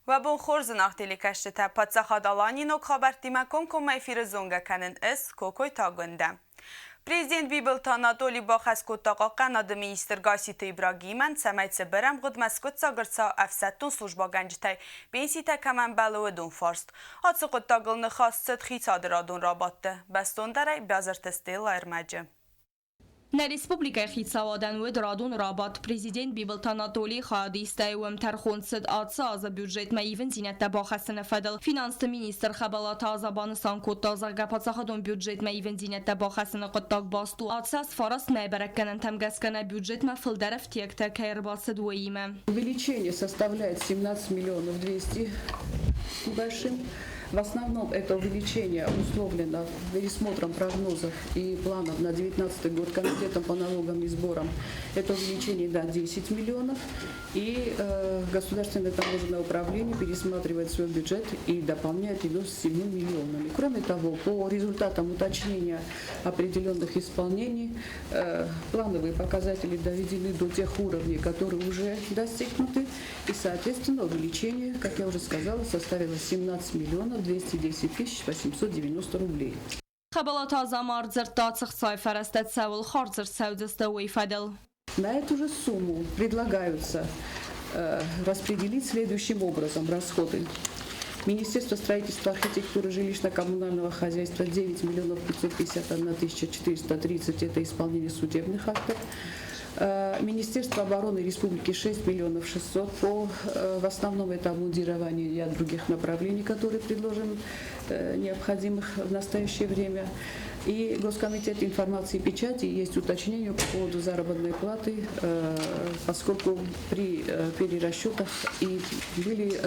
Уӕ бон хорз, зынаргъ телекӕсджытӕ! Паддзахад Аланийы ног хабӕрттимӕ комкоммӕ эфиры зонгӕ кӕнын ӕз, Кокойты Агуындӕ. Президент Бибылты Анатоли бахӕс кодта хъахъхъӕнады министр Гасситы Ибрагимӕн, цӕмӕй цыбыр ӕмгъуыдмӕ скъуыддзаг ӕрцӕуа ӕфсӕддон службӕгӕнджытӕй пенситӕ кӕмӕ ӕмбӕлы, уыдон фарст. Ацы хъуыддагыл ныхас цыд хицауады радон рабадты. Бӕстондӕрӕй Бязырты Стелла ӕрмӕджы. Нӕ республикӕйы хицауадӕн уыд радон рабадт президент Бибылты Анатолийы хайадистӕй уым тӕрхон цыд ацы азы бюджетмӕ ивындзинӕдтӕ бахӕссыны фӕдыл. Финансты министр Хӕбӕлаты Аза банысан кодта, зӕгъгӕ, паддзахадон бюджетмӕ ивындзинӕдтӕ бахӕссыны хъуыддаг баст у ацы аз фарастмӕ бӕрӕггӕнӕнтӕм гӕсгӕ нӕ бюджетмӕ фылдӕр ӕфтиӕгтӕ кӕй ӕрбацыд, уыимӕ. Увеличение составляет 17 миллионов 200 с небольшим. В основном это увеличение условлено пересмотром прогнозов и планов на 2019 год Комитетом по налогам и сборам. Это увеличение до 10 миллионов. И Государственное таможенное управление пересматривает свой бюджет и дополняет его с 7 миллионами. Кроме того, по результатам уточнения определенных исполнений, плановые показатели доведены до тех уровней, которые уже достигнуты. И, соответственно, увеличение, как я уже сказала, составило 17 миллионов 210 тысяч 890 рублей. Хӕбӕлаты Аза ма ӕрдзырдта цы хцайы фӕрӕзтӕ цӕуыл хардз ӕрцӕудзысты, уый фӕдыл. На эту же сумму предлагаются распределить следующим образом расходы. Министерство строительства, архитектуры, жилищно-коммунального хозяйства 9 миллионов 551 тысяча 430 – это исполнение судебных актов. Министерство обороны Республики 6 миллионов 600 по, в основном это обмундирование и ряд других направлений, которые предложены необходимых в настоящее время. И Госкомитет информации и печати есть уточнение по поводу заработной платы, поскольку при перерасчетах и были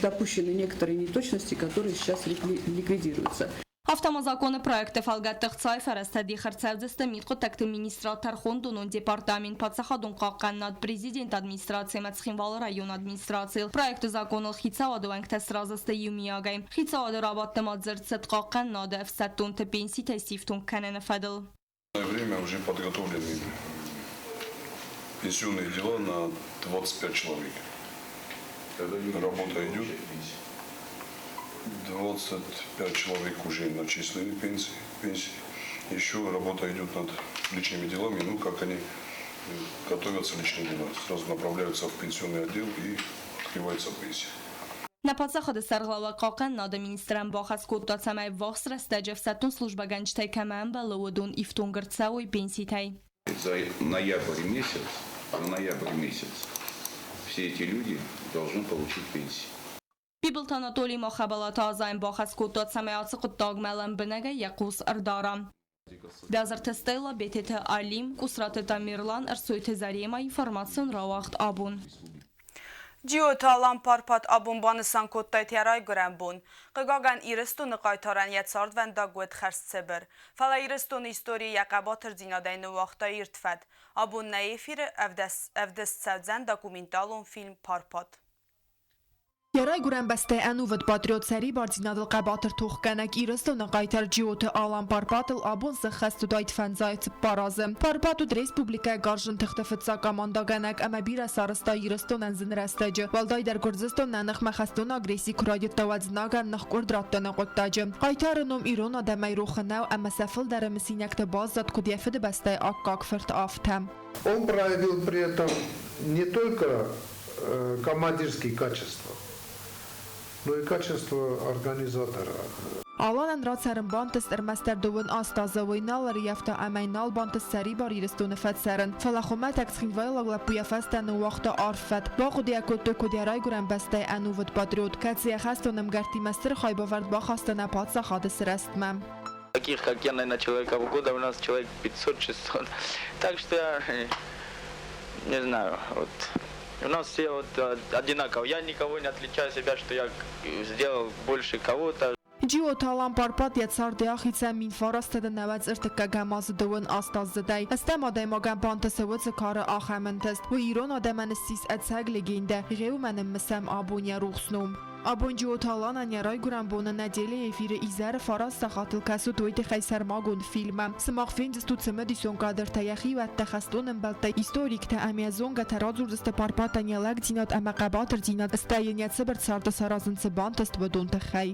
допущены некоторые неточности, которые сейчас ликвидируются. Афтӕ ма законы проекты фӕлгӕтты хцайы фӕрӕзтӕ дих ӕрцӕудзысты мидхъуыддӕгты министрад, тӕрхондонон департамент, паддзахадон хъахъхъӕнынад, президенты администраци ӕмӕ Цхинвалы районы администрацийыл. Проекты законыл хицауады уӕнгтӕ сразы сты иумиагӕй. Хицауады рабадты ма дзырд цыд хъахъхъӕнынады ӕфсӕддонты пенситӕ сифтонг кӕныны фӕдыл. Время уже подготовлены пенсионные дела на 25 человек. Работа идет. 25 человек уже начислены пенсии. пенсии. Еще работа идет над личными делами, ну, как они готовятся личные дела. Сразу направляются в пенсионный отдел и открывается пенсия. Нӕ паддзахады сӕргълӕууӕг хъахъхъӕнынады министрӕн бахӕс кодта, цӕмӕй ввахс рӕстӕджы ӕфсӕддон службӕгӕнджытӕй кӕмӕ ӕмбӕлы, уыдон ифтонг ӕрцӕуой пенситӕй. За ноябрь месяц, за ноябрь месяц все эти люди должны получить пенсии. Бибылты Анатолий ма Хӕбӕлаты Азайӕн бахӕс кодта, цӕмӕй ацы хъуыддагмӕ лӕмбынӕгӕй йӕ хъус ӕрдара. Бязырты Стелла, Бететы Алим, Къусраты Тамерлан, Ӕрсойты Зарема информацион рауагъд абон. Джиоты Алан Парпат абон банысан кодта йӕ райгуырӕн бон. Хъыгагӕн, Ирыстоны хъайтарӕн йӕ цардвӕндаг уыд хӕрзцыбыр. Фӕлӕ Ирыстоны историйы йӕ хъӕбатырдзинадӕй ныууагъта ирд фӕд. Абон нӕ эфиры ӕвдыст цӕудзӕн документалон фильм «Парпат». Йӕ райгуырӕн бӕстӕйы ӕнувыд патриот сӕрибардзинадыл хъӕбатыр тохгӕнӕг Ирыстоны хъайтар Джиоты Алан Парпатыл абон сӕххӕст уыдаид фӕндзай цыппар азы. Парпат уыд республикӕйы гарзджын тыхты фыццаг командӕгӕнӕг ӕмӕ бирӕ сарӕзта Ирыстонӕн зын рӕстӕджы, уӕлдайдӕр Гуырдзыстон нӕ ныхмӕ хӕстон агресси куы райдыдта, уӕд знагӕн ныхкъуырд раттыны хъуыддаджы. Хъайтары ном ирон адӕмӕй рохы нӕу ӕмӕ сӕ фылдӕры мысинӕгты баззад куыд йӕ фыдыбӕстӕйы аккаг фырт, афтӕ. Он проявил при этом не только командирские качества, но и качество организатора. Аланӕн рацӕрын бантыст ӕрмӕстдӕр дыууын аст азы, уый нал ӕрыййӕфта ӕмӕ нал бантыст сӕрибар Ирыстоны фӕцӕрын. Фӕлӕ хуымӕтӕг цхинвайлаг лӕппу йӕ фӕстӕ ныууагъта арф фӕд. Бахъуыды йӕ кодтой куыд йӕ райгуырӕн бӕстӕйы ӕнувыд патриот, кӕцы йӕ хӕстон ӕмгӕрттимӕ стыр хайбавӕрд бахаста нӕ паддзахады сырӕзтмӕ. Таких, как я, наверное, человека в года у нас человек 500-600. Так что я не знаю, вот у нас все вот одинаково. Я никого не отличаю себя, что я сделал больше кого-то. Джиоты Алан Парпат йӕ царды ахицӕн 1990 ӕртыккӕгӕм азы дыууын астаздзыдӕй. Ӕстӕм адӕймагӕн бантысы уыцы кары ахӕм ӕнтыст. Уый ирон адӕмӕн ссис ӕцӕг легендӕ, гъе уымӕн ын мысӕм абон йӕ рухс ном. Абон Джиоты Аланӕн йӕ райгуырӕн боны нӕ телеэфиры изӕры фараст сахатыл кӕсут уый тыххӕй сӕрмагонд фильммӕ. Сымах фендзыстут цымыдисон кадртӕ, йӕ хиуӕттӕ, хӕстон ӕмбӕлттӕ, историктӕ ӕмӕ зонгӕтӕ радзурдзысты Парпатӕн йӕ лӕгдзинад ӕмӕ хъӕбатырдзинад, стӕй йын йӕ цыбыр царды саразын цы бантыст, уыдон тыххӕй.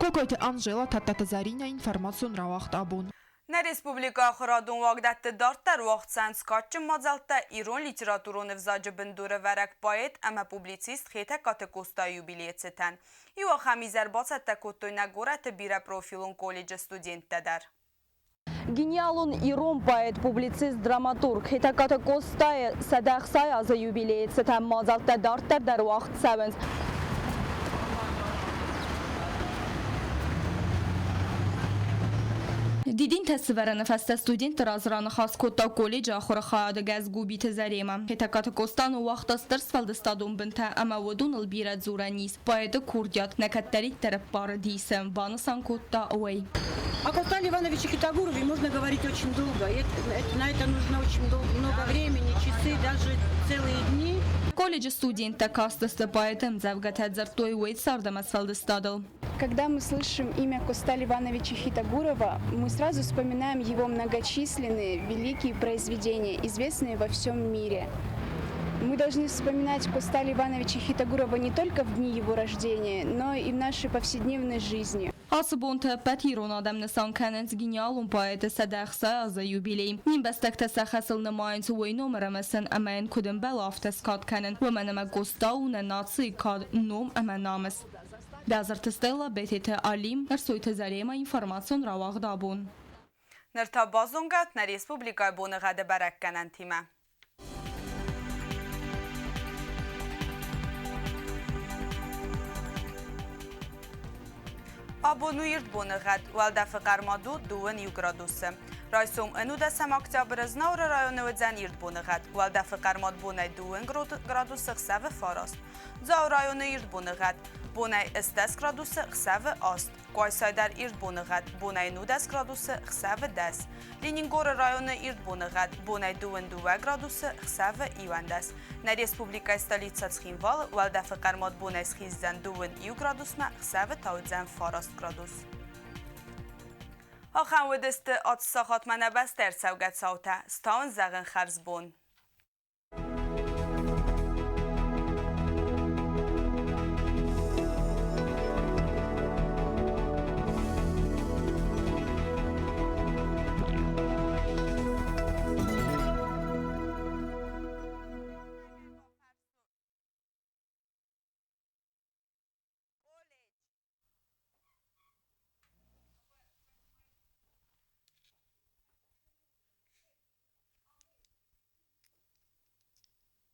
Кокойты Анжела, Тадтаты Заринӕ, информацион рауагъд абон. Нӕ республикӕйы ахуырадон уагдӕтты дарддӕр уагъд цӕуынц кадджын мадзӕлттӕ ирон литературон ӕвзаджы бындурӕвӕрӕг поэт ӕмӕ публицист Хетӕгкаты Къостайы юбилейы цытӕн. Иу ахӕм изӕр бацӕттӕ кодтой нӕ горӕты бирӕпрофилон колледжы студенттӕ дӕр. Гениалон ирон поэт, публицист, драматург Хетӕгкаты Къостайы 160 азы юбилейы цытӕн мадзӕлттӕ дарддӕр дӕр уагъд цӕуынц. Дидинтӕ сывӕрыны фӕстӕ студентты раз раныхас кодта колледжы ахуыры хайады гӕс Губиты Заремӕ. Хетӕгкаты Къоста ныууагъта стыр сфӕлдыстадон бынтӕ ӕмӕ уыдоныл бирӕ дзурӕн ис. Поэты курдиат нӕ кӕддӕриддӕр ӕппары дисы, банысан кодта уый. О Костале Ивановиче Хетагурове можно говорить очень долго. На это нужно очень долго, много времени, часы, даже целые дни. Колледжы студенттӕ кастысты поэты ӕмдзӕвгӕтӕ дзырдтой уый цард ӕмӕ сфӕлдыстадыл. Когда мы слышим имя Косталя Ивановича Хитагурова, мы сразу вспоминаем его многочисленные великие произведения, известные во всем мире. Мы должны вспоминать Косталя Ивановича Хитагурова не только в дни его рождения, но и в нашей повседневной жизни. Ацы бонты ӕппӕт ирон адӕм нысан кӕнынц гениалон поэты 160 азы юбилей. Не мбӕстӕгтӕ сӕ хӕсыл нымайынц уый номыр ӕмӕ сын ӕмӕ йын куыд ӕмбӕлы, афтӕ скад кӕнын, уымӕн ӕмӕ Къоста у нӕ нацийы кад, ном ӕмӕ намыс. Бязырты Стелла, Бететы Алим, Ӕрсойты Заремӕ, информацион рауагъд абон. Ныр та базонгӕ нӕ республикӕйы боныгъӕды бӕрӕггӕнӕнтимӕ. Абон у ирд боныгъӕд, уӕлдӕфы хъӕрмад у дыууын иу градусы. Райсом ӕнудӕсӕм октябры Знауыры районы уыдзӕн ирд боныгъӕд, уӕлдӕфы хъӕрмад бонӕй дыууын градусы хсӕвы фараст. Дзауы районы ирд боныгъӕд, бонӕй 10 градусы, хсӕвы аст. Къуайсай дӕр ирд боныгъӕд, бонӕй 19 градусы, хсӕвы дӕс. Ленингоры районы ирд боныгъӕд, бонӕй 22 градусы, хсӕвы 11. Нӕ республикӕйы столицӕ Цхинвалы уӕлдӕфы хъӕрмад бонӕй схиздзӕн 21 градусмӕ, хсӕвы та уыдзӕн 9 градус. Ахӕм уыдысты ацы сахатмӕ нӕ бӕстӕ ӕрцӕугӕ цаутӕ. Стауын зӕгъын хӕрзбон.